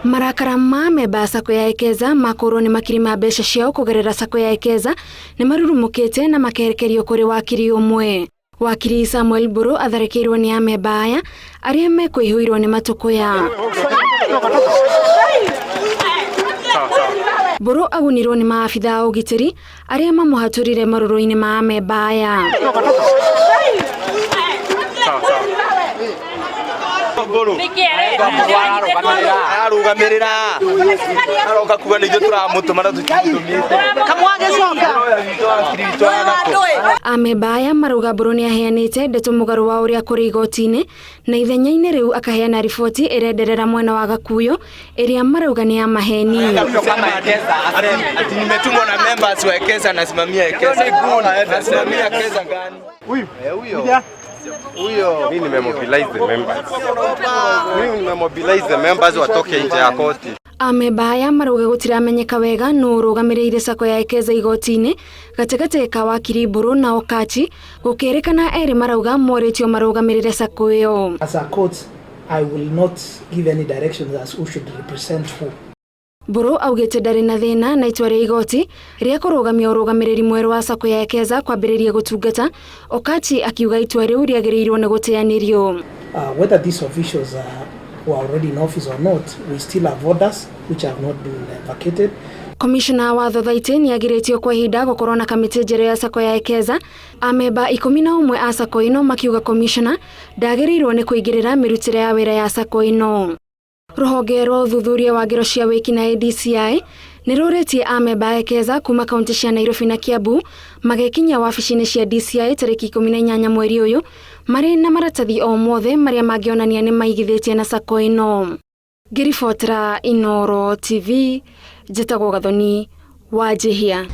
Marakara ma amemba a Sacco ya Ekeza makorwo nĩ makiri ma mbeca ciao kũgerera Sacco ya Ekeza nĩ marurumũkĩte na makerekerio kũrĩ wakiri ũmwe. Wakiri Samuel Mburu atharĩkĩirwo nĩ amemba aya arĩa mekũihũirwo nĩ matũkũya. Mburu agunirwo nĩ maabitha a ũgitĩri arĩa mamũhatũrire marũrũ-inĩ ma amemba aya. Ararũgamĩrĩra aroka kuga nĩ ithuĩ tũramũtũma na tũtimũtũmĩte. Amemba aya marauga Mburu nĩ aheanĩte ndeto mũgarũ wa ũrĩa kũrĩ igoti-inĩ na ithenya-inĩ rĩu akaheana riboti ĩrenderera mwena wa Gakuyo ĩrĩa marauga nĩ ya maheni. Ati nimetumwa na members wa Ekeza, nasimamia Ekeza. Nasimamia Ekeza gani? Huyo. Mimi nimemobilize the members. Mimi nimemobilize the members watoke nje ya koti. Amemba aya marauga gũtiramenyeka wega nũ ũrũgamĩrĩire Sacco ya Ekeza igoti-inĩ gatagatĩ ka wakiri Mburu na Okachi gũkĩrĩkana erĩ marauga morĩtio marũgamĩrĩre Sacco ĩyo. As a court, I will not give any directions as who should represent who. Mburu augĩte ndarĩ na thĩna na itua rĩa igoti rĩa kũrũgamia ũrũgamĩrĩri mwerũ wa Sacco ya Ekeza kwambĩrĩria gũtungata. Okachi akiuga itua rĩu rĩagĩrĩirwo nĩ gũteanĩrio. Whether these officials were already in office or not, we still have orders which have not been vacated. Komishona wa Thothaitĩ nĩ agirĩtio kwa ihinda gũkorwo na kamĩtĩ njerũ ya Sacco ya Ekeza. Amemba 11 a Sacco ĩno makiuga komishona ndagĩrĩirwo nĩ kũingĩrĩra mĩrutĩre ya wĩra ya Sacco ĩno. Rũhonge rwa ũthuthuria wa ngero cia wĩkinaĩ DCI nĩ rũrĩtie amemba a Ekeza kuma kaunti cia Nairobi na Kiambu magekinyia wabici-inĩ cia DCI tarĩki 18 mweri ũyũ marĩ na maratathi o mothe marĩa mangĩonania nĩ maigithĩtie na Sacco ĩno. Ngĩribotera Inooro TV, njĩtagwo Gathoni Wanjihia.